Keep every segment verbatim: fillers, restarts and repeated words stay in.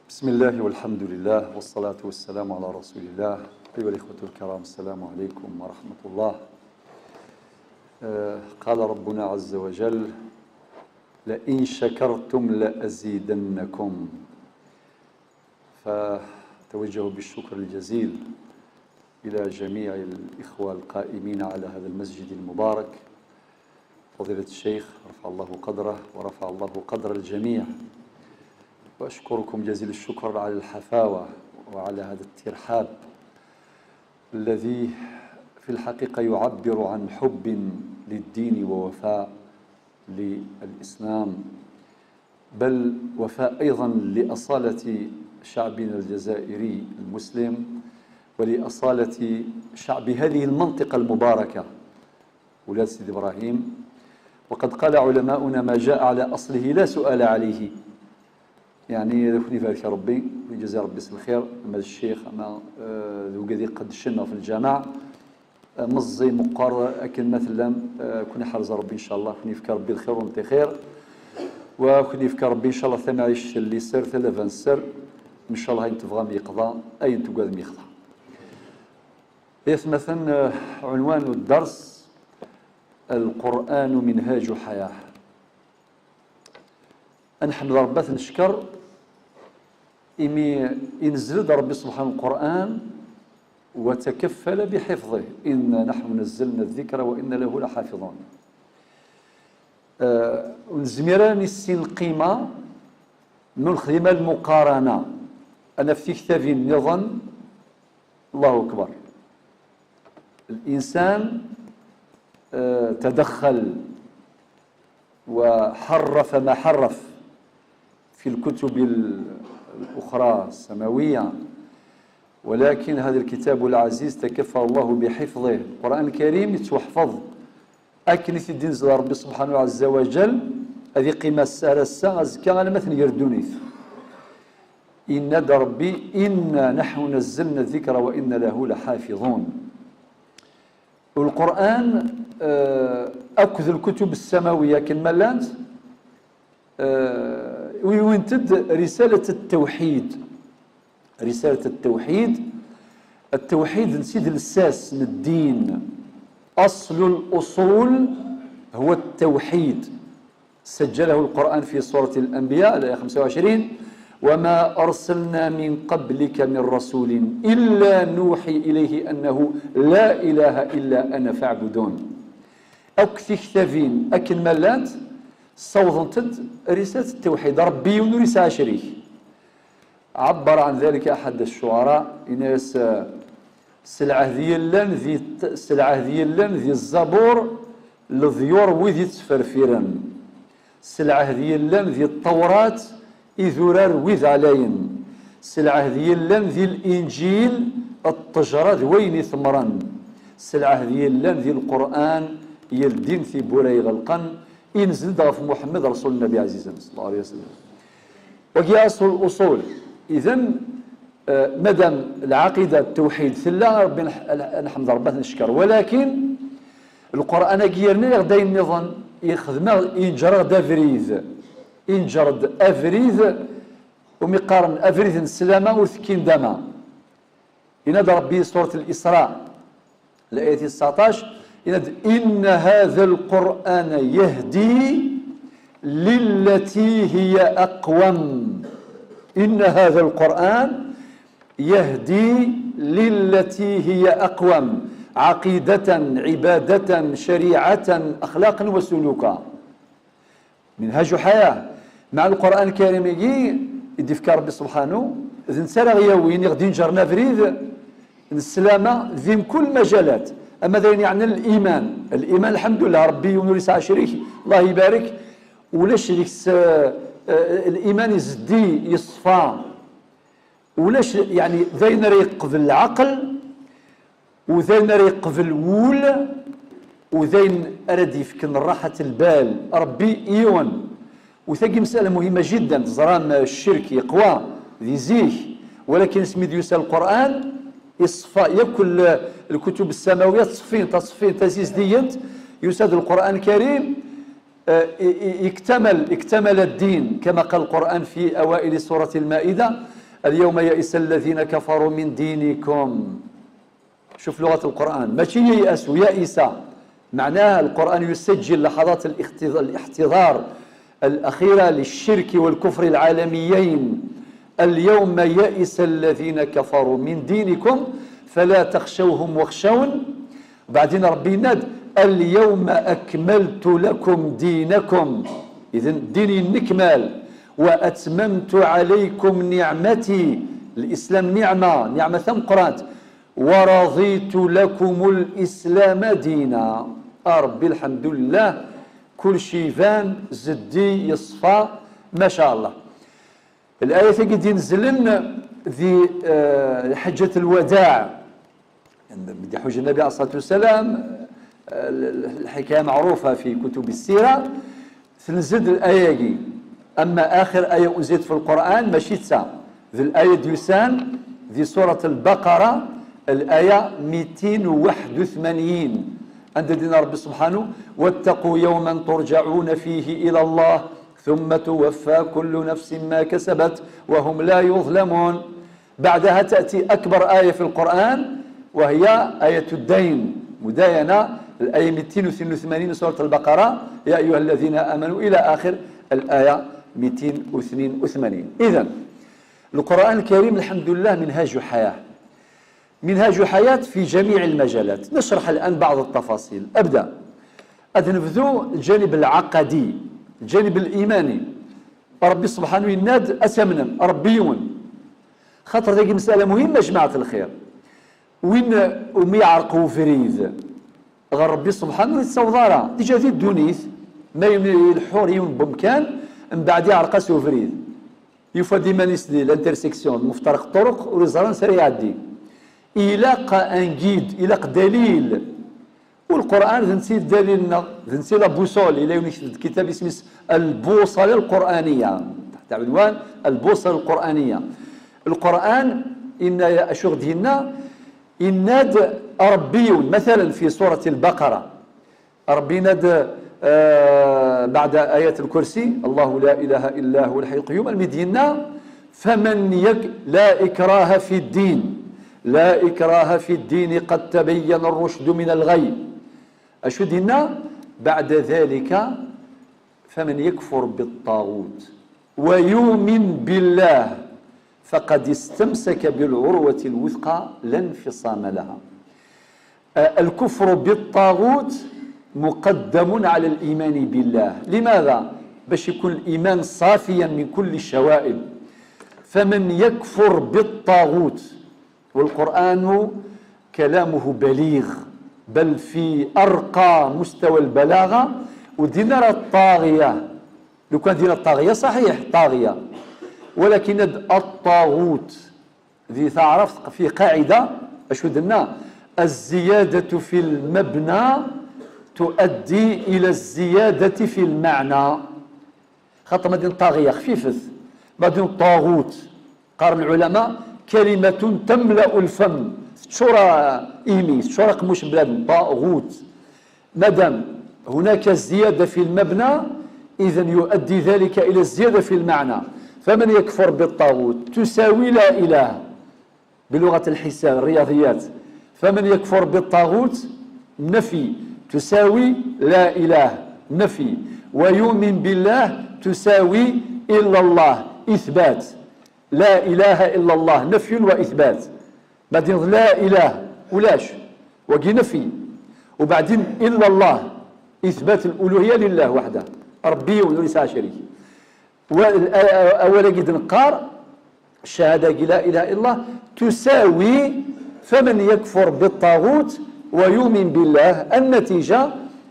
بسم الله والحمد لله والصلاة والسلام على رسول الله. أيها الإخوة الكرام، السلام عليكم ورحمة الله. آه، قال ربنا عز وجل: لئن شكرتم لأزيدنكم. فتوجه بالشكر الجزيل إلى جميع الإخوة القائمين على هذا المسجد المبارك، فضيلة الشيخ، رفع الله قدره ورفع الله قدر الجميع. وأشكركم جزيل الشكر على الحفاوة وعلى هذا الترحاب الذي في الحقيقة يعبر عن حب للدين ووفاء للإسلام، بل وفاء أيضًا لأصالة شعبنا الجزائري المسلم، ولأصالة شعب هذه المنطقة المباركة، ولاد سيدي إبراهيم. وقد قال علماؤنا: ما جاء على أصله لا سؤال عليه. يعني، ad ken-ibarek Rebbi, ad ken-ijazi Rebbi s lxir, ama d ccix, ama, eh, d wigad iqeddcen ɣef lǧameɛ, eh, meẓẓi, meqqer, akken ma tellam, eh, ad ken-iḥrez Rebbi, ncallah, ad ken-yefk Rebbi lxir ur nṭixir, wa ad ken-yefk Rebbi, ncallah, tamɛict n liser, talaba n sser, ncallah, ayen tebɣam yeqḍa, ayen tugadem yexḍa. Ay atmaten, eh, عنوان الدرس: القرآن منهاج حياة. Ad nḥemd Rebbi, ad t-neckeṛ, imi inzel-d Rebbi subḥanahu Lqur'an, وتكفل بحفظه، إنا نحن نزلنا الذكر وإنا له لحافظون. Eh, ur nezmir ara ad nissin lqima n ur nexdim ara lmuqarana, ad naf tiktabin nniḍen. Allahu akbar. الإنسان, eh, تدخل وحرف ما حرف في الكتب ال-, الأخرى السماوية، ولكن هذا الكتاب العزيز تكفل الله بحفظه. القرآن الكريم yettwaḥfeḍ akken i t-id-inzel Rebbi subḥanahu ɛezza wa jal, ad iqqim ass-, ar ass-a, azekka, alamma tenger ddunit. Yenna-d Rebbi: إنا نحن نزلنا الذكر وإنا له لحافظون. Lqur'an, eh, akked lkutub ssamawiya akken ma llant, eh, wiwint-d رسالة التوحيد. رسالة التوحيد. التوحيد netta d lsas n ddin. أصل الأصول هو التوحيد. سجله القرآن في سورة الأنبياء، الآية خمسة وعشرين: وما أرسلنا من قبلك من رسول إلا نوحي إليه أنه لا إله إلا أنا فاعبدون. Akk tiktabin akken ma llant, ssawḍent-d رسالة التوحيد. Rebbi yiwen ur yesɛi acrik. عبر عن ذلك أحد الشعراء, yenna-yas, eh, s lɛehd yellan di, s lɛehd yellan di Zzabur, leḍyur wid ittferfiren. S lɛehd yellan di Ṭṭewrat, idurar wid ɛlayen. S lɛehd yellan di Linǧil, ṭṭejra d wayen itemmren. S lɛehd yellan di Lqur'an, yeldin tiwwura iɣelqen, inzel-d ɣef Muḥemmed, Rasul Nnabi ɛzizen, صلى الله عليه وسلم. Wagi أصل الأصول. Idan, eh, madam lɛaqida, ttewḥid, tella, Rebbi nḥ-, nḥemd Rebbi, ad t-neckeṛ. Walakin, Lqur'an-agi yerna-yaɣ-d ayen nniḍen, ixdem-aɣ, yenǧer-aɣ-d abrid. Yenǧer-d abrid, umi qqaren abrid n sslama ur tekkin dama. Yenna-d Rebbi, surat Al-Isra, الآية تسعطاش، yenna-d: إن هذا القرآن يهدي للتي هي أقوم. إن هذا القرآن يهدي للتي هي أقوم، عقيدة، عبادة، شريعة، أخلاقا وسلوكا. منهاج حياة. مع القرآن الكريم-agi i d-ifka Rebbi subḥanu, d netta ara ɣ-yawin, i ɣ-d-inǧren abrid n sslama di mkul lmajalat. Ama d ayen yeɛnan liman. Liman, lḥemdullah, Rebbi yiwen ur yesɛi acrik, Allah ibarek, ulac deg-s, eh, eh, liman izeddi, yeṣfa. Ulac, yeɛni, d ayen ara yeqbel lɛaqel, u d ayen ara yeqbel wul, u d ayen ara d-yefken rraḥat lbal. Rebbi yiwen. U tagi مسألة مهمة جدا. Teẓram, eh, ccirk yeqwa di zik, walakin asmi d-yusa Lqur'an, iṣfa yakk l-, lkutub ssamawiya, ttṣeffint, ttṣeffint, ttazizdiyent, yusa-d Lqur'an Karim, eh, i-, i-, اكتمل، اكتمل الدين، كما قال القرآن في أوائل سورة المائدة: اليوم يئس الذين كفروا من دينكم. شوف لغة القرآن، ماشي ييأس ويائس، معناها القرآن يسجل لحظات الاختض-، الاحتضار الأخيرة للشرك والكفر العالميين. اليوم يئس الذين كفروا من دينكم فلا تخشوهم واخشون. وبعدين ربي يناد: اليوم أكملت لكم دينكم. إذن الدين ينكمل. وأتممت عليكم نعمتي. الإسلام نعمة، نعمة ثم قرات: ورضيت لكم الإسلام دينا. آه ربي، الحمد لله، كل شيء يبان زدي يصفى، ما شاء الله. الآية تجد ينزلن ذي آه، حجة الوداع، يعني بدي حج النبي عليه الصلاة والسلام. آه، الحكاية معروفة في كتب السيرة. تنزل الآية دي. أما آخر آية أنزلت في القرآن ماشي تسعة، ذي الآية ديوسان، ذي سورة البقرة، الآية ميتين وواحد وثمانين، عند دين ربي سبحانه: واتقوا يوما ترجعون فيه إلى الله ثم توفى كل نفس ما كسبت وهم لا يظلمون. بعدها تأتي أكبر آية في القرآن، وهي آية الدين، مداينة، الآية ميتين وثنين وثمانين من سورة البقرة: يا أيها الذين آمنوا، إلى آخر الآية ميتين وثنين وثمانين. إذن القرآن الكريم الحمد لله منهاج حياة، منهاج حياة في جميع المجالات. نشرح الآن بعض التفاصيل. أبدأ، أذنبذو الجانب العقدي، الجانب الإيماني. ربي سبحانه يناد أتمنم، ربي يون. خاطر ذاك مسألة مهمة جماعة الخير. وين ومي يعرق وفريد غير ربي سبحانه يتصور ديجا ذي الدونيث، ما يلحو ريون بمكان، من بعد يعرق سوفريد. يفاد إيمانيس دي l'intersection، مفترق الطرق، ورزران سريع الدين. إلاق أنجيد، إلاق دليل. والقرآن ذنسي الدليل، ذنسي la boussole، إلا يونيك الكتاب اسمه البوصلة القرآنية، تحت عنوان البوصلة القرآنية. القرآن إن أشغدهن إناد ربي، مثلا في سورة البقرة، ربي ناد، آه، بعد آية الكرسي: الله لا إله إلا هو الحي القيوم، المدينة: فمن يك-، لا إكراه في الدين، لا إكراه في الدين، قد تبين الرشد من الغي. أشو دينا؟ بعد ذلك: فمن يكفر بالطاغوت ويؤمن بالله فقد استمسك بالعروة الوثقى لا انفصام لها. آه، الكفر بالطاغوت مقدم على الإيمان بالله. لماذا؟ باش يكون الإيمان صافيا من كل الشوائب. فمن يكفر بالطاغوت، والقرآن كلامه بليغ، بل في أرقى مستوى البلاغة. ودينا راه الطاغية، لو كان دينا الطاغية صحيح طاغية، ولكن الطاغوت ذي تعرف في قاعدة أشو دنا: الزيادة في المبنى تؤدي إلى الزيادة في المعنى. خاطر مدينة طاغية خفيفة، مدينة طاغوت. قال العلماء: كلمة تملأ الفم، تشورى إيمي، تشورى قموش بلاد، طاغوت. مادام هناك زيادة في المبنى، إذن يؤدي ذلك إلى الزيادة في المعنى. فمن يكفر بالطاغوت تساوي لا إله، بلغة الحساب، الرياضيات، فمن يكفر بالطاغوت نفي تساوي لا إله نفي، ويؤمن بالله تساوي إلا الله إثبات. لا إله إلا الله نفي وإثبات. بعدين لا إله ولاش، وقي نفي، وبعدين إلا الله إثبات الألوهية لله وحده، ربي وليس شريك. والآية أولا قد نقار الشهادة لا إله إلا الله تساوي: فمن يكفر بالطاغوت ويؤمن بالله، النتيجة: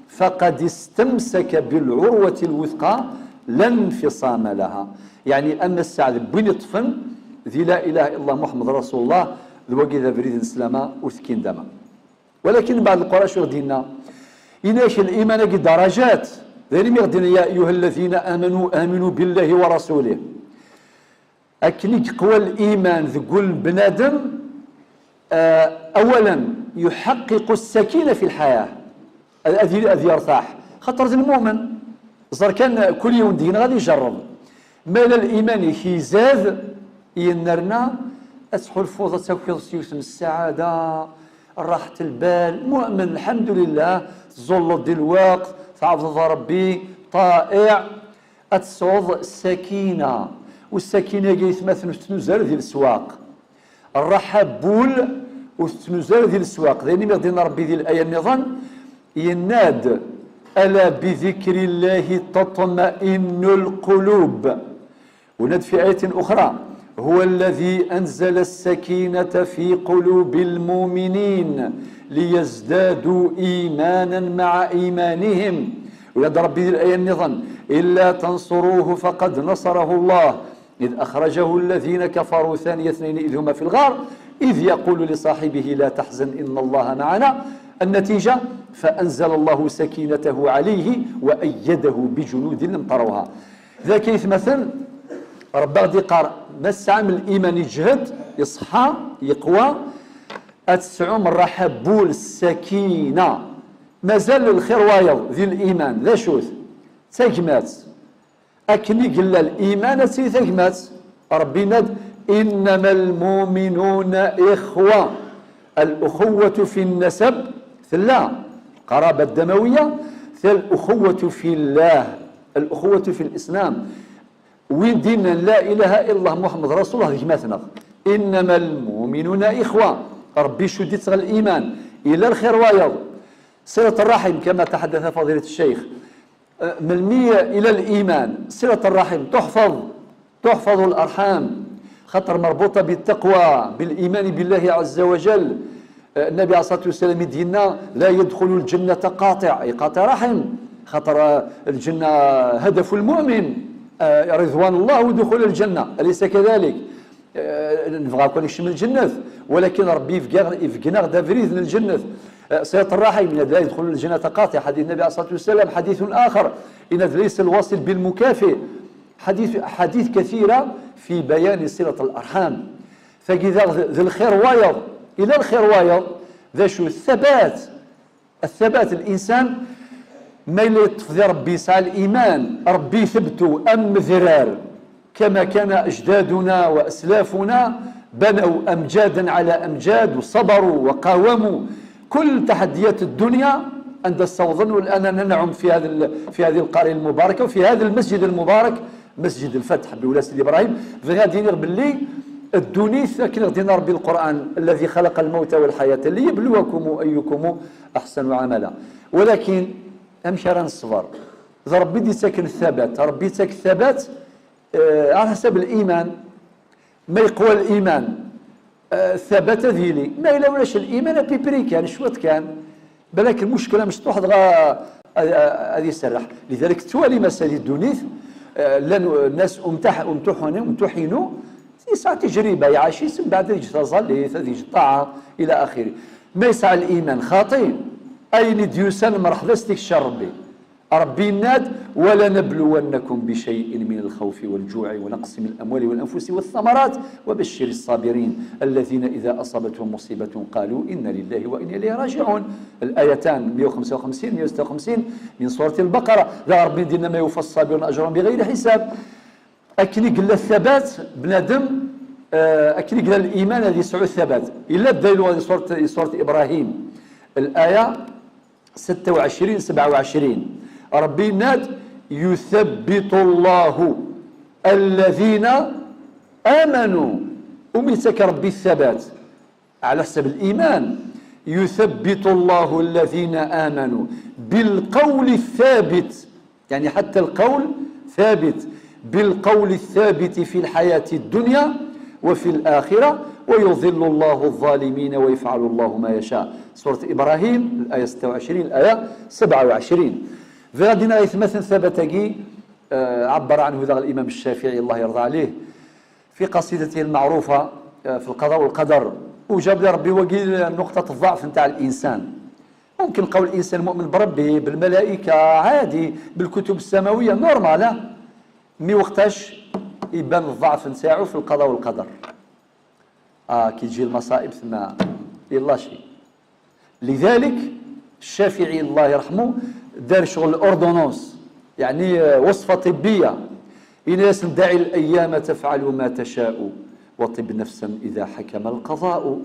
فقد استمسك بالعروة الوثقى لا انفصام لها. يعني أما السعد بوين يطفن ذي لا إله إلا الله محمد رسول الله، ذو قيد بريد السلامة وثكين دما. ولكن بعد القرآن شو غدينا؟ إناش الإيمان قد درجات. ذي ما غدينا: يا أيها الذين آمنوا آمنوا بالله ورسوله. أكن يقوى الإيمان ذقول بنادم، آه، أولا يحقق السكينة في الحياة. أذي، أذي يرتاح. خاطر ذي المؤمن زر كان كل يوم دين غادي يجرب. ما لا الإيمان يزاد، Yennerna ad tḥulfuḍ ad takiḍ s yiwet n ssaɛada, ṛṛaḥet n lbal, mu'min, lḥemdulillah, tẓulleḍ di lweqt, tɛebdeḍ Ṛebbi, ṭaɛi, ad tesɛuḍ ssakina. U ssakina-agi, aytmaten, ur tettnuz ara di leswaq. Ṛṛaḥa n wul ur tettnuz ara di leswaq. D ayen i mi ɣ-d-yenna Ṛebbi di laya nniḍen, yenna-d: ألا بذكر الله تطمئن القلوب. وناد في آية أخرى: هو الذي أنزل السكينة في قلوب المؤمنين ليزدادوا إيمانا مع إيمانهم. Yenna-d Ṛebbi di laya nniḍen: إلا تنصروه فقد نصره الله إذ أخرجه الذين كفروا ثاني اثنين إذ هما في الغار إذ يقول لصاحبه لا تحزن إن الله معنا. النتيجة: فأنزل الله سكينته عليه وأيده بجنود لم تروها. Dagi, aytmaten, Ṛebbi ɣ-d-iqqar: ma tesɛam liman iǧhed, iṣeḥḥa, yeqwa, ad tesɛum ṛṛaḥa n wul, ssakina. Mazal lxir wayeḍ di liman, d acu-t? D tagmat. Akken i yella liman, ad tili tagmat. Ṛebbi yenna-d: إنما المؤمنون إخوة. الأخوة في النسب, tella القرابة الدموية, tella الأخوة في الله، الأخوة في الإسلام. Win d-yennan لا إله إلا الله محمد رسول الله, d gma-tneɣ. إنما المؤمنون إخوة. Ṛebbi icudd-itt ɣer liman. Yella lxir wayeḍ. صلة الرحم كما تحدث فضيلة الشيخ. آه، من المية إلى الإيمان، صلة الرحم، تحفظ، تحفظ الأرحام، خاطر مربوطة بالتقوى، بالإيمان بالله عز وجل. آه، النبي عليه الصلاة والسلام يدينا: لا يدخل الجنة قاطع، أي قاطع رحم، خاطر، آه، الجنة هدف المؤمن، آه، رضوان الله ودخول الجنة، أليس كذلك؟ آه، نبغى كون يشمل الجنة، ولكن ربي يفقنا، يفقنا غدا بريد للجنة. آه، صلة الرحم، إن لا يدخل الجنة قاطع، حديث النبي عليه الصلاة والسلام. حديث آخر، إن ليس الواصل بالمكافئ. حديث، حديث كثيرة في بيان صلة الأرحام. Tagi d, d lxir wayeḍ, إلى الخير وايض. ذا شو الثبات؟ الثبات، الإنسان ما يلي يطفذ ربي يسعى الإيمان، ربي يثبتو أم مذرار، كما كان أجدادنا وأسلافنا بنوا أمجادا على أمجاد وصبروا وقاوموا كل تحديات الدنيا. عند الصوظن، والآن ننعم في هذا ال-، في هذه القرية المباركة وفي هذا المسجد المبارك، مسجد الفتح بولاية سيدي إبراهيم. Bɣiɣ ad iniɣ belli ddunit, akken i ɣ-d-yenna Rebbi Leqran: الذي خلق الموت والحياة ليبلوكم أيكم أحسن عملا. ولكن amek ara nesber? D Rebbi i d-yettaken thabat. Rebbi yettak thabat, eh, ɛla ḥsab liman. Ma yeqwa liman, eh, thabat ad yili. Ma yella ulac liman, apipri kan, cwiṭ kan. Balak lmuckla mecṭuḥ, dɣa ad, ad, ad iserreḥ. Lidalik, tettwalim ass-a di ddunit, eh, llan nnas umtaḥ-, umtuḥuni-, umtuḥinu, yesɛa tajriba, iɛac-itt, mbeɛd ad yeǧǧ taẓallit, ad yeǧǧ ṭṭaɛa, ila axiri. Ma yesɛa liman xaṭi, ayen i d-yusan, mreḥba s tikci n Rebbi. Rebbi yenna-d: ولنبلونكم بشيء من الخوف والجوع ونقص من الأموال والأنفس والثمرات وبشر الصابرين الذين إذا أصابتهم مصيبة قالوا إنا لله وإنا إليه راجعون. الآيتان مية وخمسة وخمسين، مية وستة وخمسين من سورة البقرة. Dɣa Rebbi yenna-d: إنما يوفى الصابرون أجرهم بغير حساب. Akken i yella thabat, bnadem, eh, akken i yella liman, ad yesɛu thabat. Yella ddaylu di surat, di surat Ibrahim, الآية ستة وعشرين، سبعة وعشرين. Rebbi yenna-d: يثبت الله الذين آمنوا. Umi yettak Rebbi thabat? Ɛla ḥsab liman. يثبت الله الذين آمنوا بالقول الثابت. يعني حتى القول ثابت، بالقول الثابت في الحياة الدنيا وفي الآخرة، ويضل الله الظالمين ويفعل الله ما يشاء. سورة إبراهيم، الآية ستة وعشرين، الآية سبعة وعشرين. Bɣiɣ ad iniɣ, aytmaten, thabat-agi, eh, ɛebber ɛenhu daɣ Limam Ccafiɛi, Allah yerḍa ɛlih, في قصيدته المعروفة، eh, في القضاء والقدر. وجاب لي ربي واقيل نقطة الضعف نتاع الإنسان. ممكن قول الإنسان مؤمن بربي، بالملائكة، عادي، بالكتب السماوية، normal، ها؟ Mais وقتاش يبان الضعف نتاعو؟ في القضاء والقدر. آه، كي تجي المصائب ثم يلاشي. لذلك الشافعي الله يرحمه دار شغل l'ordonnance، يعني، آه، وصفة طبية. إن يسن دع الأيام تفعل ما تشاء، وطب نفسا إذا حكم القضاء،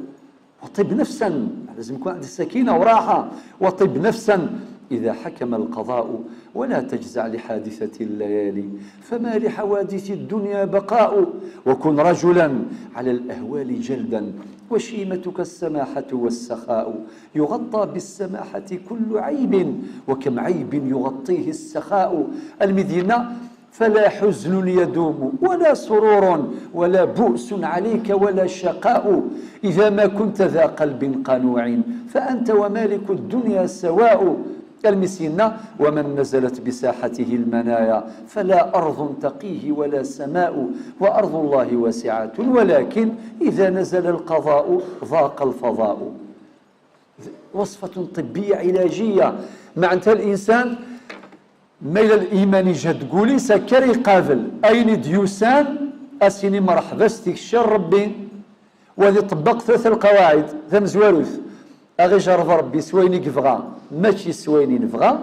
وطب نفسا، لازم يكون عندك سكينة وراحة، وطب نفسا إذا حكم القضاء، ولا تجزع لحادثة الليالي، فما لحوادث الدنيا بقاء، وكن رجلا على الأهوال جلدا، وشيمتك السماحة والسخاء، يغطى بالسماحة كل عيب، وكم عيب يغطيه السخاء. المدينة فلا حزن يدوم ولا سرور ولا بؤس عليك ولا شقاء، إذا ما كنت ذا قلب قنوع فأنت ومالك الدنيا سواء. المسينة ومن نزلت بساحته المنايا فلا أرض تقيه ولا سماء، وأرض الله واسعة ولكن إذا نزل القضاء ضاق الفضاء. وصفة طبية علاجية، معناتها الإنسان ما إلى الإيمان يجهد قولي سكر يقابل أين ديوسان أسيني مرحبا ستيك شر ربي. وهذه طبق ثلاث القواعد ثم زواروث. أغي جرب ربي سويني قفغا ماشي سويني نفغا.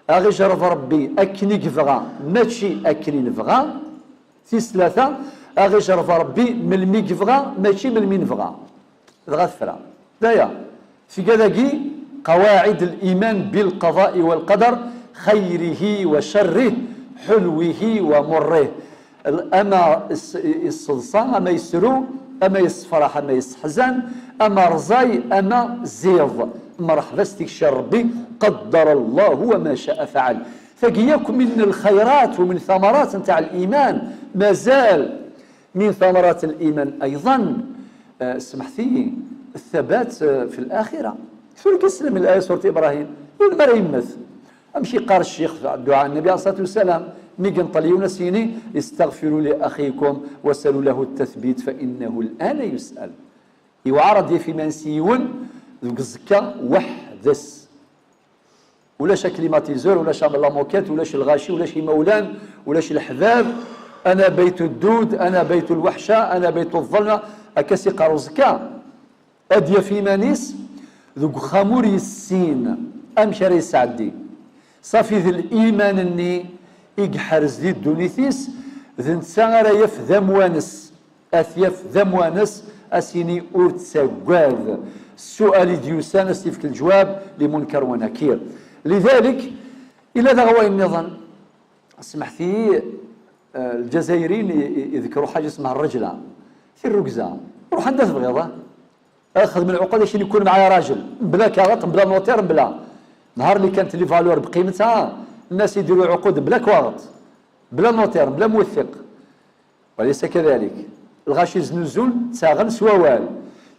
أغي جرب ربي أكني قفغا ماشي أكني نفغا. Tis tlata, aɣ ijerreb Ṛebbi melmi yebɣa, mačči melmi nebɣa. Dɣa tefra. Daya, tga dagi قواعد الإيمان بالقضاء والقدر، خيره وشره، حلوه ومره. Ama yesseḍsa, ama yesru, ama yessefraḥ, ama yesseḥzan, ama rẓay, ama ziḍ. Mṛeḥba s tikci n Ṛebbi, قدر الله وما شاء فعل. Tagi yakk min lxayrat u min ثمرات نتاع الإيمان. Mazal من ثمرات الإيمان أيضا، آه، سمحتي، الثبات، آه، في الآخرة. Tura kan teslam i الآية سورة إبراهيم، yiwen mi ara yemmet, amek yeqqar ccix في الدعاء النبي عليه الصلاة والسلام؟ Mi yenṭel yiwen ad s-yini: استغفروا لأخيكم وسلوا له التثبيت فإنه الآن يسأل. Yewɛer ad d-yaf iman-is yiwen deg uẓekka weḥd-s. Ulac aklimatiseur, ulac la moquette, ulac lɣaci, ulac imawlan, ulac leḥbab. أنا بيت الدود، أنا بيت الوحشة، أنا بيت الظلمة. Akka s-iqqar uẓekka. Ad d-yaf iman-is deg uxxam ur yessin amek ara yesɛeddi. Ṣafi d liman-nni i iḥerz di ddunit-is, d netta ara yaf d amwanes. Ad t-yaf d amwanes, ad s-yini ur ttaggad. Ssual i d-yusan, ad s-yefk leǧwab li Munker wa Nakir. Lidalik, ila daɣ wayen nniḍen. Smeḥt-iyi, eh, Lǧazayriyen i, i, iḍekkru ḥaǧa ismeha rrejla. Tirrugza. Ruḥ anda tebɣiḍ, ah. Ad xedmen lɛuqud akken ikun mɛaya rajel. Mebla kaɣeṭ, mebla notaire, mebla. Nhar li kant les valeurs bqimetha, nnas idiru lɛuqud bla kaɣeṭ, bla notaire, bla muwettiq. وليس كذلك. Lɣaci znuzun, ttaɣen s wawal,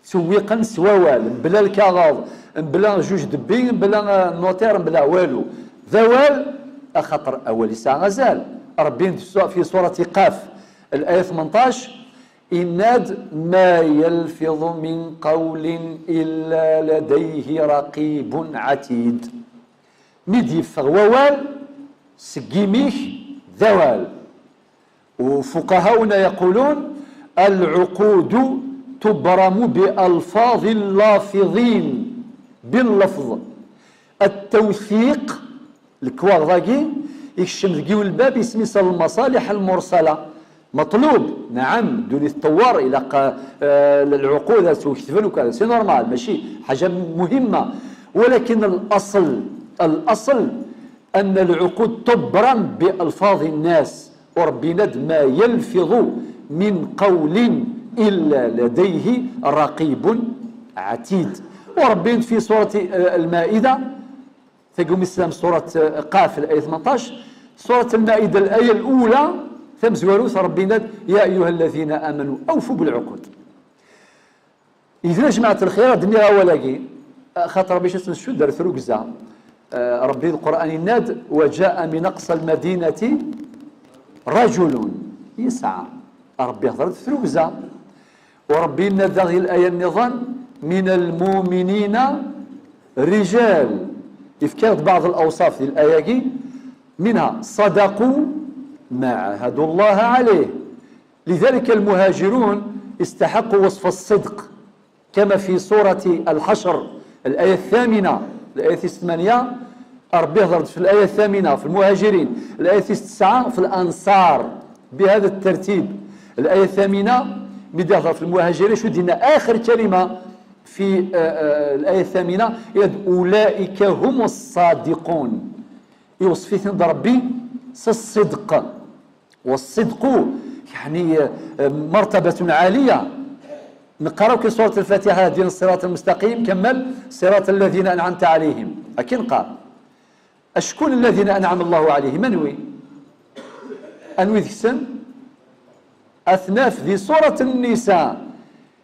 ttewwiqen s wawal, mebla lkaɣeḍ, mebla juge de paix, mebla, euh, notaire, mebla walu. D awal, axaṭer awal yesɛa azal. Ṛebbi fi surati Qaf, الآية ثمنطاش, yenna-d: ما يلفظ من قول إلا لديه رقيب عتيد. Mi d-yeffeɣ wawal seg imi-k, d awal. وفقهاؤنا يقولون: العقود تبرم بألفاظ اللافظين، باللفظ. التوثيق, lekwaɣeḍ-agi, yekcem deg yiwen lbab, isem-is المصالح المرسلة. مطلوب، نعم, ddunit tṭewwer, ilaq, eh, lɛuqud ad ttwaketben u kada, c'est normal, mačči ḥaǧa muhimma. ولكن الأصل، الأصل أن العقود تبرم بألفاظ الناس. U Ṛebbi yenna-d: ما يلفظ من قول إلا لديه رقيب عتيد. U Ṛebbi yenna-d fi surati, eh, Al-Maida, tagi umi teslam, surat, eh, Qaf, الآية ثمنطاش, surat Al-Maida, الآية الأولى, tamezwarut, Ṛebbi yenna-d: يا أيها الذين آمنوا أوفوا بالعقود. Ihi a jmaɛt lxir, ad d-nniɣ awal-agi, axaṭer bac ad tt-ncudd ar trugza. Eh, Ṛebbi di Lqur'an yenna-d: وجاء من أقصى المدينة رجل يسعى. Ṛebbi ihdeṛ-d f trugza. U Ṛebbi yenna-d daɣ di laya nniḍen: من المؤمنين رجال. Yefka-ɣ-d بعض الأوصاف di laya-agi, منها: صدقوا ما عاهدوا الله عليه. لذلك المهاجرون استحقوا وصف الصدق، كما في سورة الحشر، الآية الثامنة، الآية ثمانية، Ṛebbi ihdeṛ-d f laya thamina f lmuhajirin, laya tis tesɛa f lansar, بهذا الترتيب. Laya thamina, Mi d-ihḍer f lmuhajirin, acu d-yenna? Axir kalima fi, eh, eh, laya thamina, yenna-d: "Ulaika hum ṣṣadiqun." Iwṣef-iten-d Ṛebbi s ṣṣidq. Wa ṣṣidqu, yeɛni, eh, eh, martabatun ɛaliya. Neqqar akk i surat Lfatiḥa: "Ihdina ṣṣiraṭ lmustaqim", kemmel: "Ṣṣiraṭ lladina anɛamta ɛalayhim." Akken neqqar. Acku lladina anɛama Allahu ɛalayhim, anwi? Anwi deg-sen? Ad t-naf di surat Nnisa.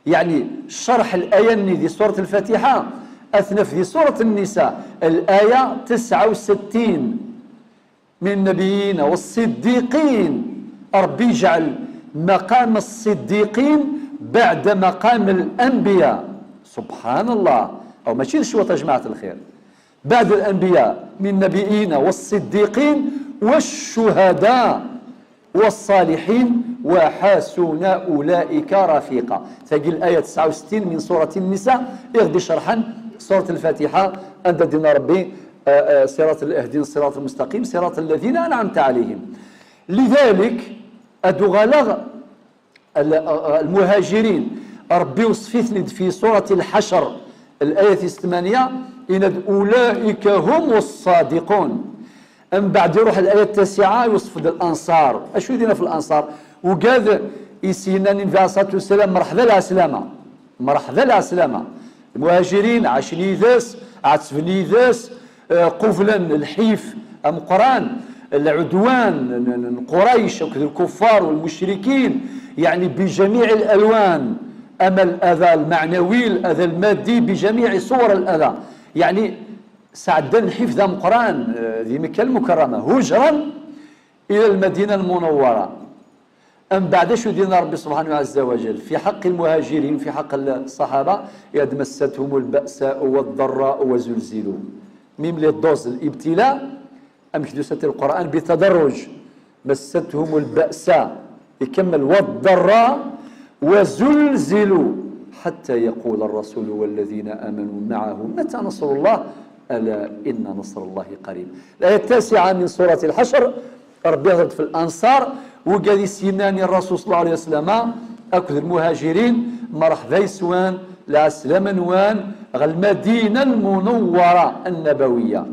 Yeɛni, ccerḥ laya-nni di surat Lfatiḥa, ad t-naf di surat Nnisa, laya tesɛa u settin. "Min nnabiyina wa ṣṣiddiqin." Ṛebbi yejɛel maqam ṣṣiddiqin beɛda maqam lanbiya. Subḥan Allah. Aw mačči d ccwaṭ, a jmaɛat lxir. بعد الأنبياء من النبيين والصديقين والشهداء والصالحين وحسن أولئك رفيقا. Tagi laya tesɛa u settin min surat Nnisa, i ɣ-d-icerḥen surat Lfatiḥa, anda d-yenna Ṛebbi, eh, eh, صراط ال-، "اهدنا الصراط المستقيم، صراط الذين أنعمت عليهم." لذلك, ad uɣaleɣ al-, al-muhajirin, Ṛebbi iwṣef-iten-id fi surat Lḥacr, laya tis tmanya, yenna-d: "Ulaika hum ṣṣadiqun." Mbeɛd iruḥ laya tasiɛa, iwṣef-d Lanṣar. Acu i d-yenna f Lanṣar? Ugad i s-yennan i Nnbi ɛalayhi ṣṣalatu wassalam: "Mṛeḥba lɛeslama, mṛeḥba lɛeslama." Lmuhajirin ɛacen yid-s, ɛettben yid-s, eh, qublen lḥif ameqqran, lɛudwan n, n, n Qurayc akked lkuffar walmucrikin, yeɛni bijamiɛ lalwan, ama lada lmeɛnawi, lada lmaddi, bijamiɛ ṣuwar lada. Yeɛni sɛeddan lḥif d ameqqran, eh, di Mekka Lmukarrama, hujran ila Lmadina Lmunawwara. Mbeɛd, acu d-yenna Ṛebbi subḥanahu ɛezza wa jell fi ḥeqq lmuhajirin, fi ḥeqq ṣṣaḥaba? Yenna-d: "Massat-hum lba'sa'u wa ddaraa'u wa zulzilu." Mim li dduz, libtila, amek d-yusa-d Lqur'an bi tadarruj. "Massat-hum lba'sa", ikemmel, "wa ddarra, wa zulzilu, ḥatta yaqula rrasulu walladina amanu ma'ahu mata nasrullah, ala inna nasrallahi qarib." Laya tasiɛa min surat Lḥacr, Ṛebbi ihḍer-d f Lanṣar, wigad i s-yennan i Ṛṛasul ṣalla Llahu ɛalayhi wa sallam akked lmuhajirin: "Mṛeḥba yes-wen, lɛeslama-nwen ɣer Lmadina Lmunawwara Annabawiyya."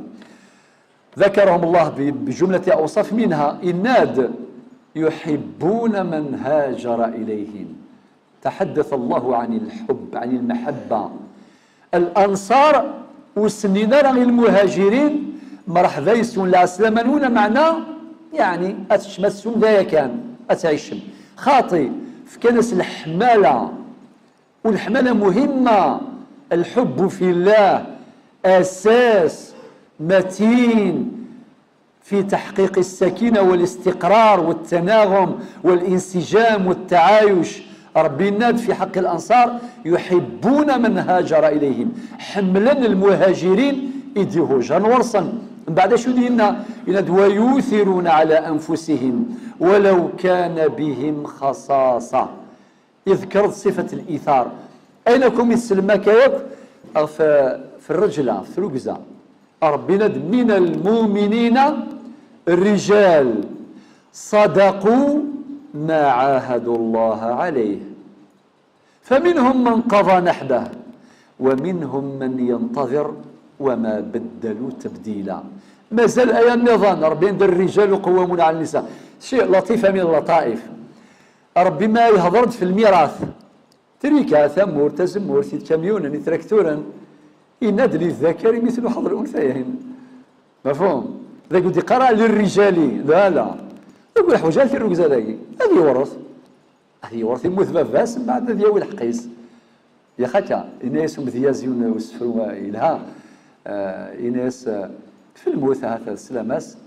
ذكرهم الله ب-، بجملة أوصاف، منها, yenna-d: "يحبون من هاجر إليهم." تحدث الله عن الحب، عن المحبة. Lanṣar ur s-nnin ara i lmuhajirin: "Mṛeḥba yes-wen, lɛeslama-nwen", meɛna, yeɛni, ad teččem, ad teswem, d aya kan, ad tɛicem. Xaṭi, fkan-as leḥmala, u leḥmala muhimma. الحب في الله أساس متين في تحقيق السكينة والاستقرار والتناغم والانسجام والتعايش. Ṛebbi yenna-d fi ḥeqqi Lanṣar: "يحبون من هاجر إليهم." Ḥemmlen lmuhajirin i d-ihujren ɣur-sen. Mbeɛd, acu d-yenna? Yenna-d: "ويؤثرون على أنفسهم ولو كان بهم خصاصة." Iḍker-d ṣifat litar. Ayen akk umi tsellem akka yakk, ɣef, f rreǧla, f trugza. Ṛebbi yenna-d: "من المؤمنين رجال صدقوا ما عاهدوا الله عليه فمنهم من قضى نحبه ومنهم من ينتظر وما بدلوا تبديلا." Mazal aya nniḍen, Ṛebbi yenna-d: "الرجال قوامون على النساء." Ci laṭifa min laṭaif. Ṛebbi ma ihḍer-d f lmirat, trika, tamurt, tazemmurt, ikamyunen, itrakturen, yenna-d: "للذكر مثل حظ الأنثيين". Mafhum? Dagi ur d-iqqar ara: "للرجال". La, la. Dagi ur yeḥwaǧ ara tirrugza dagi. Ad yewṛet. Ad yewṛet, yemmut baba-s, mbeɛd ad yawi lḥeqq-is. Yax akka, yenna-yas umedyaz yiwen n usefru yelha, eh, yenna-yas, eh, f lmut, ahat teslam-as,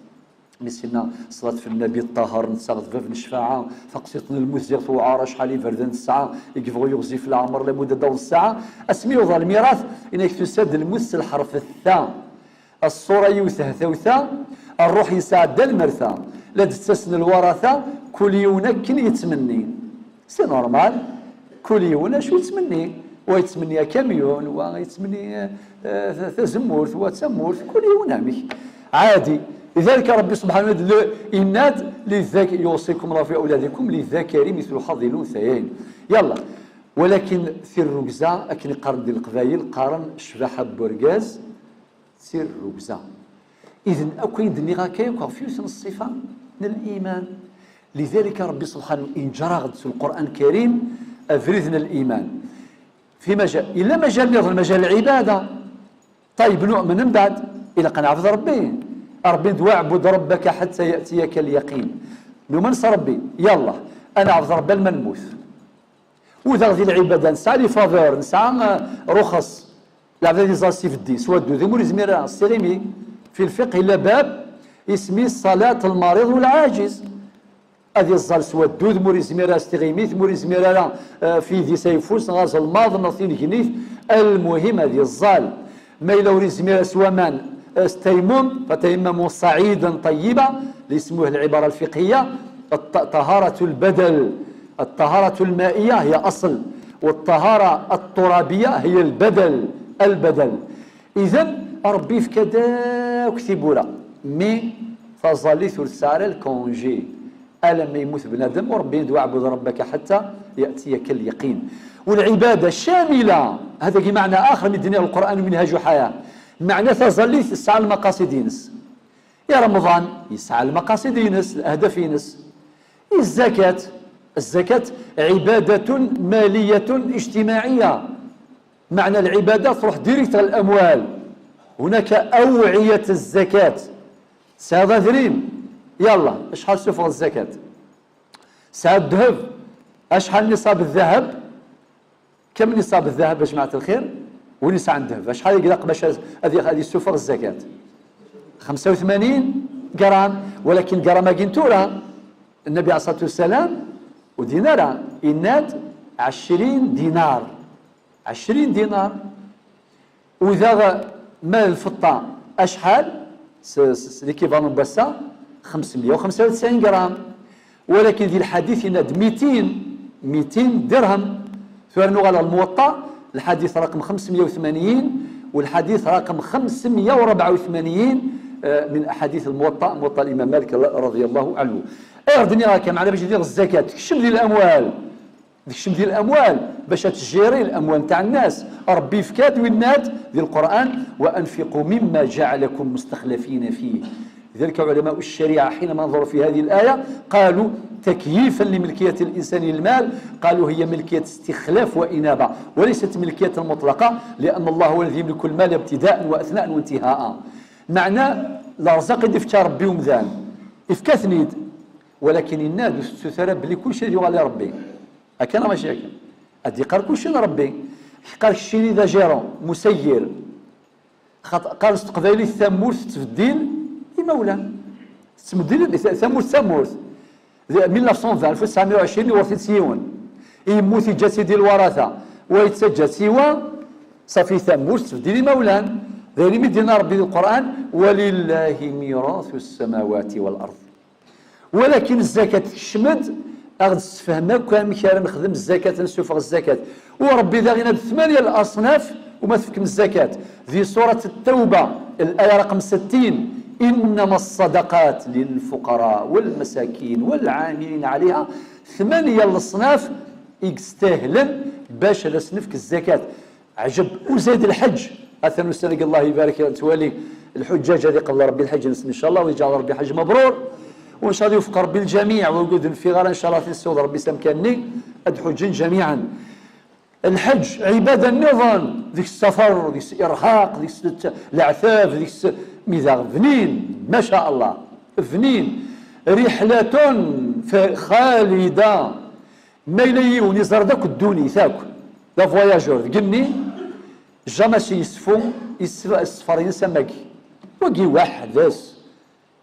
mi s-yenna: "Ṣṣlat f Nnabi Ṭṭaher, netta d bab n ccfaɛa, taqsiṭ n lmut ziɣ tewɛer, acḥal iberdan tesɛa, i yebɣu yiɣzif leɛmer, labudd ad d-taweḍ ssaɛa." Asmi yewweḍ ɣer lmirat, yenna-k tusa-d lmut s lḥerf ta. Ṣṣura yiwet hehtawta, ṛṛuḥ yesɛedda lmerta, la d-ttasen lwarata, kul yiwen akken yettmenni. C'est normal, kul yiwen acu yettmenni. Wa yettmenni akamyun, wa yettmenni, eh, eh, tazemmurt, wa d tamurt, kul yiwen amek. Ɛadi. Lidalik Ṛebbi subḥanahu wa taɛala yenna-d, "Liddak yuṣikum Allahu fi awladikum, lizzakari mithlu ḥaḍil unsayayn." Yalla, walakin tirrugza, akken i qqaren di Leqbayel, qqaren ccbaḥa n urgaz d tirrugza. Iden akk ayen d-nniɣ akka yakk ɣef yiwet n ṣṣifa n liman. Lidalik Ṛebbi subḥanahu yenǧer-aɣ-d s Lqur'an Karim abrid n liman. Fi majal, yella majal nniḍen, majal lɛibada. Ṭayeb, nu'men mbeɛd, ilaq ad neɛbed Ṛebbi. Ṛebbi d "Waɛbud rabbaka ḥatta ya'tiyaka lyaqin." Numen s Ṛebbi, yallah, ad neɛbed Ṛebbi alma nemmut. U daɣ di lɛibada nesɛa les faveurs, nesɛa, eh, ruxeṣ. Lɛebd ad iẓẓal s ibeddi, s waddud, imi ur yezmir ara, s tiɣimi. Fi lfiqh illa bab, isem-is ṣalat lmariḍ u lɛaǧiz. Ad iẓẓal s waddud, ma ur yezmir ara s tɣimit, ma ur yezmir ara, eh, f yidis ayeffus, neɣ azelmaḍ, neɣ tingnit, almuhim ad iẓẓal. Ma yella ur yezmir ara s waman, eh, s taymum, فتيمموا صعيدا طيبا, اللي يسموه العبارة الفقهية الط-، طهارة البدل. الطهارة المائية هي أصل، والطهارة الترابية هي البدل، البدل. Iden, Ṛebbi yefka-d akk tiwwura, mi taẓallit ur tesɛi ara lkunji. Alamma yemmut bnadem, u Ṛebbi yenna-d: "Waɛbud rabbaka ḥatta ya'tiyaka lyaqin." Walɛibada camila, هذا معنى آخر من دين القرآن ومنهاج حياة. Meɛna taẓallit tesɛa lmaqasid-ines. I Remḍan yesɛa lmaqasid-ines, lehdaf-ines. I zzakat, الزكاة عبادة مالية اجتماعية. Meɛna lɛibada tṛuḥ direct ɣer lamwal. هناك أوعية الزكاة. Tesɛiḍ adrim, yalla, acḥal sufeɣ zzakat? Tesɛiḍ ddheb, acḥal niṣab ddheb? Kam niṣab ddheb, a jmaɛt lxir? Win yesɛan ddheb, acḥal i ilaq bac ad, ad yessufeɣ zzakat? Xemsa u tmanyin gram, walakin gram-agi n tura, Nnabi ɛalayhi ṣṣalatu wassalam ur d-yenni ara, yenna-d ɛecrin dinar. Ɛecrin dinar. U daɣ ma d lfeṭṭa acḥal? S, s, s l'équivalent n wass-a, xemsemya u xemsa u tesɛin gram. Walakin di lḥadit yenna-d mitin, mitin dirhem. Tura nuɣal ɣer Lmuwaṭṭa, lḥadit raqem xemsemya u tmanyin, u lḥadit raqem xemsemya u rebɛa u tmanyin, eh, min aḥadit Lmuwaṭṭa, Muwaṭṭa Limam Malik, radiyallahu anhu. Ayɣer d-nniɣ akka? Meɛna bac d-nniɣ zzakat tekcem di lamwal. Tekcem di lamwal, bac ad tjiri lamwal ntaɛ nnas. Ṛebbi yefka-d, yenna-d di Lqur'an: "وأنفقوا مما جعلكم مستخلفين فيه". لذلك علماء الشريعة حينما نظروا في هذه الآية قالوا: تكييفا لملكية الإنسان للمال، قالوا: "هي ملكية استخلاف وإنابة، وليست ملكية مطلقة، لأن الله هو الذي يملك المال ابتداء وأثناء وانتهاء". Meɛna, leṛzaq i d-ifka Ṛebbi i umdan, ifka-ten-id, walakin yenna-d ur tettut ara belli kulci ad yuɣal i Ṛebbi. Akka neɣ mačči akka? Ad d-iqqar kulci n Ṛebbi. Ḥeqqar keččini d agérant, musayyir. Xaṭ-, qqaren s teqbaylit tamurt tettbeddil imawlan. Tettbeddil, ta-, tamurt d tamurt. Di mil neuf cent vingt, alef u tesɛemya u ɛecrin, yewweṛ-itt-id s yiwen. Yemmut, yeǧǧa-tt-id i lwaṛata. Wa yettaǧǧa-tt i wa, ṣafi tamurt tettbeddil imawlan. D ayen imi d-yenna Ṛebbi di Lqur'an: "ولله ميراث السماوات والأرض". Walakin zzakat tekcem-d, a ɣ-d-tessefhem akk amek ara nexdem zzakat, nessufeɣ zzakat. U Ṛebbi daɣ yenna-d tmanya n laṣnaf umi tefkem zzakat. Di surat At-Tawba, الآية رقم ستين: "إنما الصدقات للفقراء والمساكين والعاملين عليها". Tmanya n leṣnaf i yestahlen bac ad as-nefk zzakat. Ɛjeb, u zayed lḥeǧǧ. Atan ussan-agi, Allah ibarek, ad twali lḥuǧǧaǧ ad iqbel Ṛebbi lḥeǧǧ-nsen, incallah, u yeǧɛel Ṛebbi ḥeǧǧ mebrur. U incallah yewfeq Ṛebbi lǧamiɛ, wid ur d-nfiɣ ara, incallah, ad ten-yessiweḍ Ṛebbi s amkan-nni, ad ḥuǧǧen ǧamiɛen. Lḥeǧǧ, ɛibada nniḍen, deg-s ṣṣafar, deg-s irhaq, deg-s leɛtab, deg-s, mi daɣ bnin, ma ca Allah, bnin. Riḥlatun fa-, xalida. Ma yella yiwen iẓer-d akk ddunit akk, d avoyageur deg igenni, jamais yesfu, yesf-, ṣṣfer-ines am wagi. Wagi weḥd-s.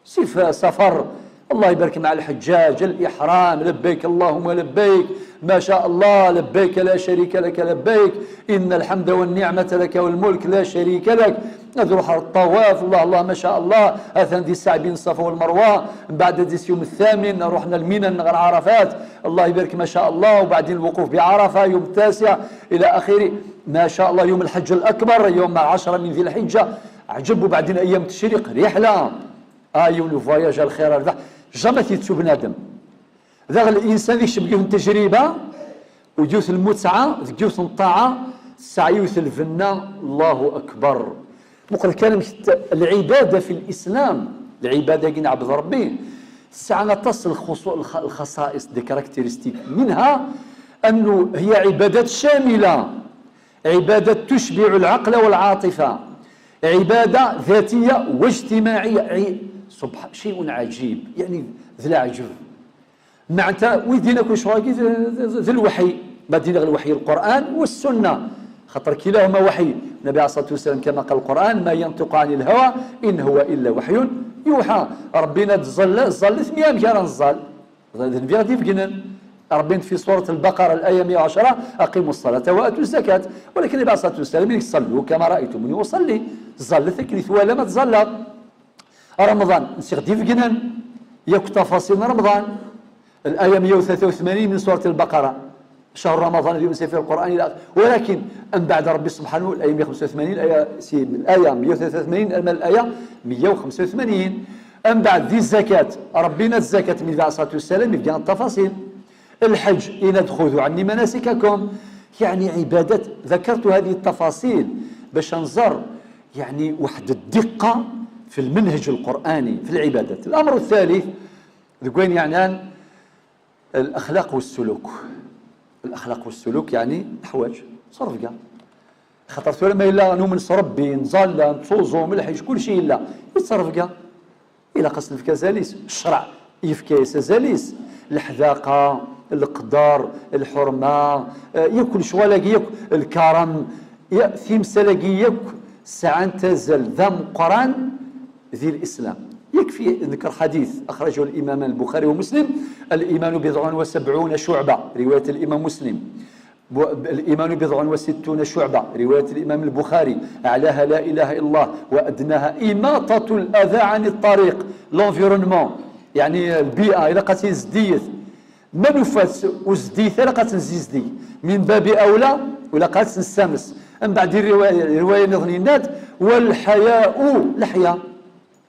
Sif-, ṣṣafar, Allah ibarek, مع الحجاج، الإحرام، لبيك اللهم لبيك، ما شاء الله، لبيك لا شريك لك لبيك، إن الحمد والنعمة لك والملك لا شريك لك. Ad ruḥ ar ṭṭawaf, Allah, Allah, ma ca Allah, atan di ssaɛa byn ṣṣafa wal marwa, mbeɛd ad d-yas yum thamin, ruḥna lminan ɣer Ɛarafat, Allah ibarek, ma ca Allah, u beɛdin lwuquf bi Ɛarafa, yum ttasiɛ, ila axiri, ma ca Allah, yum lḥeǧǧ lakbar, yum ɛecra min di lḥiǧǧa, ɛǧeb, u beɛdin ayyam tecriq, riḥla. Ah, yiwen n voyage ar lxir, ar lbeḥ, jamais t-yettu bnadem. Daɣ l'insan ikcem deg yiwet n tejriba, u deg yiwet n lmutɛa, deg yiwet n ṭṭaɛa, tesɛa yiwet n lbenna, Allahu Akbar. Muqel kan amek t-, lɛibada fi lislam, lɛibada-agi nɛebbed Rebbi, tesɛa aṭas n lxuṣu-, lxa-, lxaṣaïs, des caractéristiques. منها أنه هي عبادات شاملة، عبادات تشبع العقل والعاطفة، عبادة ذاتية واجتماعية، عي-، سبح-، شيء عجيب، يعني، ذي العجب. معناتها ويدينا كل شوية ذ-، ذ-، ذ-، ذ-، الوحي، ما دينا غير الوحي القرآن والسنة، خاطر كلاهما وحي. النبي عليه الصلاة والسلام كما قال القرآن: "ما ينطق عن الهوى إن هو إلا وحي يوحى". ربنا تزل-، زلت مية مكان نزل. ذنبي غادي يفقنن. ربي في سورة البقرة الآية مية وعشرة: "أقيموا الصلاة وآتوا الزكاة". ولكن النبي عليه الصلاة والسلام يقول: "صلوا كما رأيتموني أصلي". زلت كني ثوالة ما تزلق. رمضان، نسي غدي فقنان. ياك تفاصيل رمضان. الآية مية وثلاثة وثمانين من سورة البقرة: "شهر رمضان الذي أنزل فيه القرآن" إلى آخره. ولكن أم بعد ربي سبحانه، الآية مية وخمسة وثمانين، الآية سي-، الآية مية وثلاثة وثمانين، أما الآية مية وخمسة وثمانين. أم بعد ذي الزكاة، ربنا الزكاة من عليه الصلاة والسلام يبقى التفاصيل. الحج، إن خذوا عني مناسككم، يعني عبادات. ذكرت هذه التفاصيل باش نزر يعني واحد الدقة في المنهج القرآني في العبادات. الأمر الثالث، ذكوين يعني الأخلاق والسلوك. الأخلاق والسلوك يعني حوايج صرف كاع. خاطر ثورة ما إلا نؤمن ربي، نصلى، نصوزو، من الحج، كل شيء إلا يتصرف كاع. إلا قصد في كازاليس، الشرع يفكاس أزاليس، الحذاقة، القدر، الحرمة، آه، ياك شغل ياك الكرم، يا ثيمسال ياك ساعة تزال ذا مقران ذي الإسلام. يكفي نذكر حديث أخرجه الإمام البخاري ومسلم: "الإيمان بضع وسبعون شعبة"، رواية الإمام مسلم. ب-، "الإيمان بضع وستون شعبة"، رواية الإمام البخاري، "أعلاها لا إله إلا الله، وأدناها إماطة الأذى عن الطريق"، l'environnement، يعني البيئة، إلا قاتين زديت، ما نفات وزديت، إلا قاتن زيزدي، من باب أولى، ولا قاتن السامس. أم بعد الرواية، الرواية نظنينات، "والحياء"، الحياء.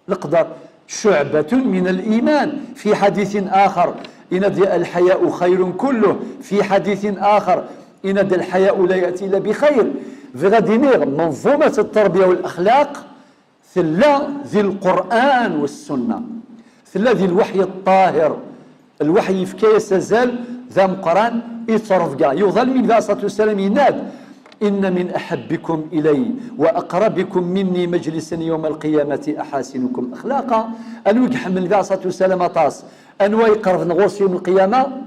القدر: "شعبة من الإيمان". في حديث آخر إن الحياء خير كله، في حديث آخر إن الحياء لا يأتي إلا بخير. بغض النظر، منظومة التربية والأخلاق ثلا ذي القرآن والسنة، ثلا ذي الوحي الطاهر. الوحي في كيس زال ذا مقران يتصرف كاع. يوضل من ذا الصلاة والسلام يناد: "إن من أحبكم إلي وأقربكم مني مجلسا يوم القيامة أحاسنكم أخلاقا". أنو يحمل ذا الصلاة والسلام أطاس، أنو يقرب نغوص يوم القيامة،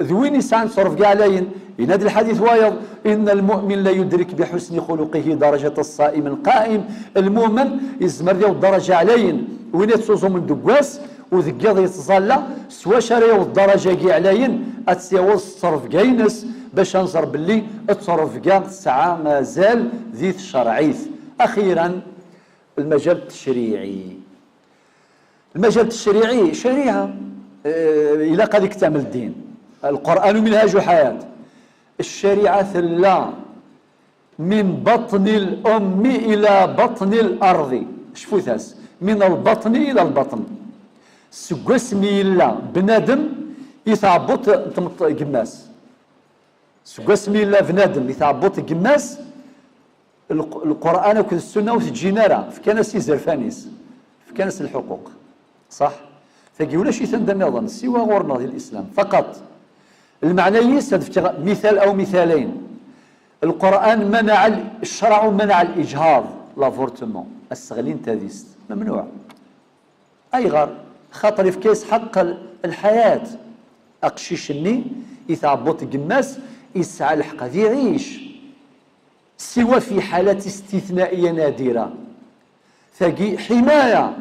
ذوين يسعان صرف كاع لاين. يناد الحديث وايض: "إن المؤمن لا يدرك بحسن خلقه درجة الصائم القائم". المؤمن يزمر ديال الدرجة علين، وين يتصوزو من دقواس، وذقيض يتظلى، سوا شاري والدرجة كي علين، أتسيوز صرف كاينس، باش نزر باللي تصرف كاع ساعة مازال ذي الشرعيث. أخيرا، المجال التشريعي. المجال التشريعي، شريعة، آه، إلا قال لك تعمل الدين. القرآن منهاج حياة. الشريعة ثلا من بطن الأم إلى بطن الأرض. شفوتاس، من البطن إلى البطن. سقسمي إلا بنادم يتعبط تمط جماس. سقسمي إلا بنادم يتعبط جماس، الق-، القرآن أكد السنة وتجينا راه، فكان سي زرفانيس، فكان سي الحقوق. صح؟ فكي ولا شي ثندى نظن، سوى غورنا ذي الإسلام فقط. المعنى يس، هاد فتغ-، مثال أو مثالين. القرآن منع ال-، الشرع منع الإجهاض، l'avortement، السغلين تاديست، ممنوع. أيغر؟ خاطر يفكيس حق ال-، الحياة. أقشيش الني يتعبط قماس، يسعى الحق ذي يعيش. سوى في حالات استثنائية نادرة. ثقي حماية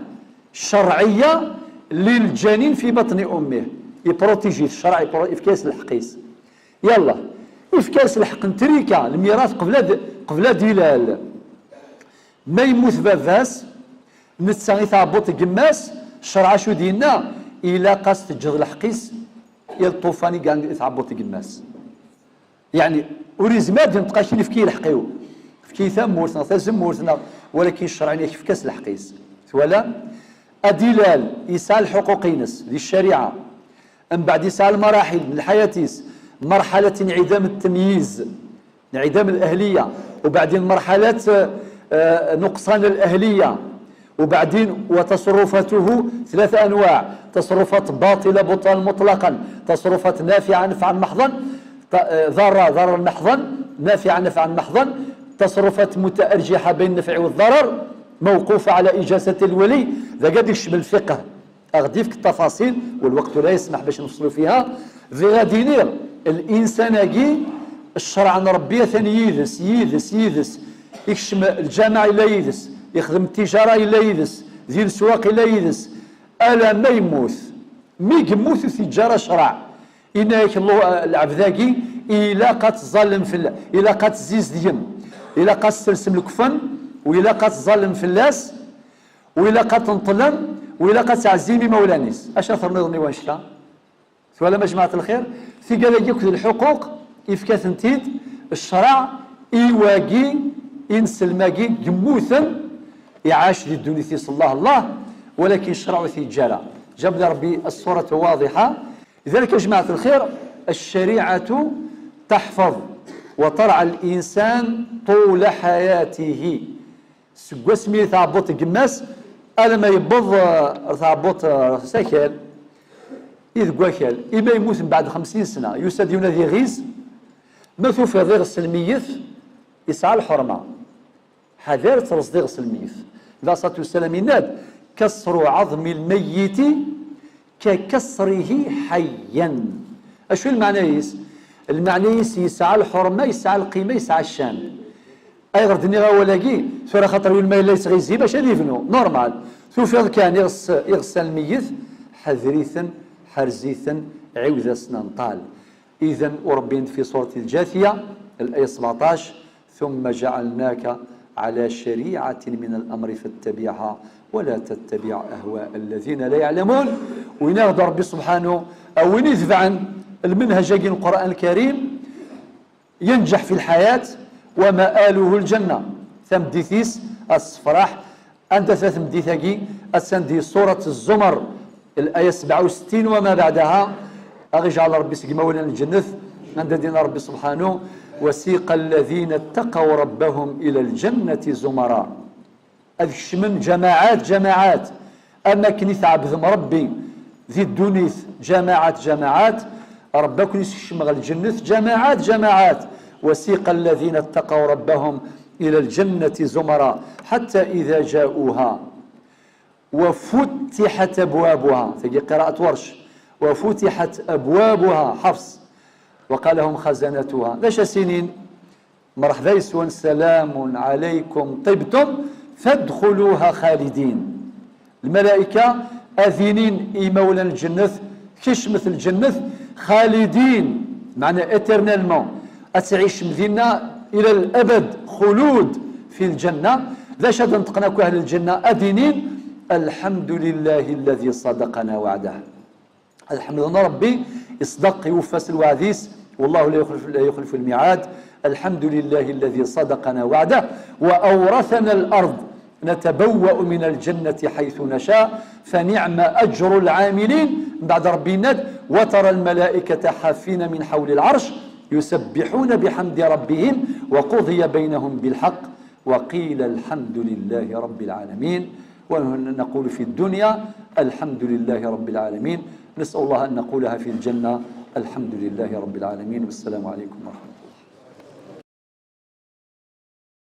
شرعية للجنين في بطن أمه. يبروتيجي الشرع، يبرو-، يفكاس الحقيس. يلا، يفكاس الحق نتريكا الميراث قبل د-، قبل ديلال. ما يموت باباس، نتا يتعبط قماس، الشرع شو دينا؟ إلا قاس تجد الحقيس، يا الطوفاني كاع يتعبط قماس. يعني، وريز مادن تقاشين في كي الحقيو. في كي ثمورتنا، ثزمورتنا، ولكن الشرع يكفكاس الحقيس. ولا Ad ilal, yesɛa lḥuquq-ines di ccariɛa. Mbeɛd yesɛa lmaraḥil n lḥayat-is, مرحلة انعدام التمييز، انعدام الأهلية، وبعدين مرحلة، آه، نقصان الأهلية، وبعدين وتصرفاته ثلاث أنواع: تصرفات باطلة بطلان مطلقا، تصرفات نافعة نفعا محضا، ط-، آه، ضارة ضررا محضا، نافعة نفعا محضا، تصرفات متأرجحة بين النفع والضرر، موقوفة على إجازة الولي. ذا قاعد يشمل الفقه، أغديفك التفاصيل والوقت لا يسمح باش نفصلوا فيها. Bɣiɣ ad iniɣ, الإنسان-agi, الشرع n Ṛebbi atan yid-s, yid-s, yid-s. Ikcem lǧameɛ yella yid-s, ixdem tijara yella yid-s, di leswaq yella yid-s. Alamma yemmut. Mi yemmut ur t-yeǧǧa ara ccṛeɛ. Yenna-yak lɛebd-agi, ilaq ad tẓallem fell-, ilaq ad tzizdgem, ilaq ad tesselsem lekfen, u ilaq ad tẓallem fell-as, u ilaq ad tneṭlem, u ilaq ad tɛezzim imawlan-is. Acu terniḍ-nni wanect-a? Twalam a jmaɛat lxir? Tigad-agi akked lḥuquq, ifka-tent-id ccṛeɛ i wagi, inselm-agi yemmuten, iɛac di ddunit-is, Allah, Allah, walakin ccṛeɛ ur t-yeǧǧa ara. Jab li Ṛebbi الصورة واضحة. لذلك يا جماعة الخير، الشريعة تحفظ وترعى الإنسان طول حياته. Seg wasmi tɛebbuḍ deg yemma-s, alamma yewweḍ, eh, tɛebbuḍ, eh, s akal, i deg wakal, imi yemmut mbeɛd xemsin sna, yusa-d yiwen ad iɣiz, ma tufiḍ iɣes lmeyyet, yesɛa lḥurma. Ḥader ad terẓeḍ iɣes lmeyyet. Nnbi ṣṣalatu wassalam yenna-d: كسر عظم الميت ككسره حيا. Acu i lmeɛna-is? Lmeɛna-is yesɛa lḥurma, yesɛa lqima, yesɛa ccan. Ayɣer d-nniɣ awal-agi? Tura xaṭer yiwen ma yella yettɣizi bac ad yebnu, normal. Tufiḍ kan iɣes, iɣes n lmeyyet, ḥader-iten, ḥerz-iten, ɛiwed-asen aneṭṭal. Idan, u Ṛebbi yenna-d fi ṣuṛat Lǧathiya, laya sebɛeṭṭac: ثم جعلناك على شريعة من الأمر فاتبعها ولا تتبع أهواء الذين لا يعلمون. Win aɣ-d Ṛebbi subḥanu, a win itebɛen lmenhaj-agi n Lqur'an Lkarim, ينجح في الحياة ومآله الجنة. Tameddit-is ad tessefraḥ. Anda tella tmeddit-agi? Attan di Surat Zzumar, laya sebɛa u settin وما بعدها. Ad aɣ-iǧɛel Ṛebbi seg imawlan n lǧennet, anda d-yenna Ṛebbi subḥanu: وسيق الذين اتقوا ربهم إلى الجنة زمرا. Ad kecmen ǧamaɛat, ǧamaɛat. Am akken i tɛebdem Ṛebbi di ddunit, ǧamaɛat, ǧamaɛat, Ṛebbi ad ken-isekcem ɣer lǧennet, ǧamaɛat, ǧamaɛat. وسيق الذين اتقوا ربهم إلى الجنة زمرا حتى إذا جاءوها وفتحت أبوابها. Tagi qiraat Warc. وفتحت أبوابها, Ḥafs. وقال لهم خزنتها. D acu a s-inin? Mṛeḥba yes-wen, سلام عليكم طبتم فادخلوها خالدين. Lmalayka ad inin i imawlan n lǧennet: kecmet lǧennet خالدين, meɛna éternellement. Ad tɛicem dinna إلى الأبد, خلود في الجنة. D acu ad neṭqen akk ahl lǧenna? Ad inin: الحمد لله الذي صدقنا وعده. Ad ḥemden Ṛebbi, iṣdeq, iweffa s lweɛd-is, والله لا يخلف, لا يخلف الميعاد. الحمد لله الذي صدقنا وعده وأورثنا الأرض نتبوأ من الجنة حيث نشاء فنعم أجر العاملين. Mbeɛd Ṛebbi yenna-d: وترى الملائكة حافين من حول العرش يسبحون بحمد ربهم وقضي بينهم بالحق وقيل الحمد لله رب العالمين. ونحن نقول في الدنيا: الحمد لله رب العالمين. نسأل الله أن نقولها في الجنة: الحمد لله رب العالمين. والسلام عليكم ورحمة الله.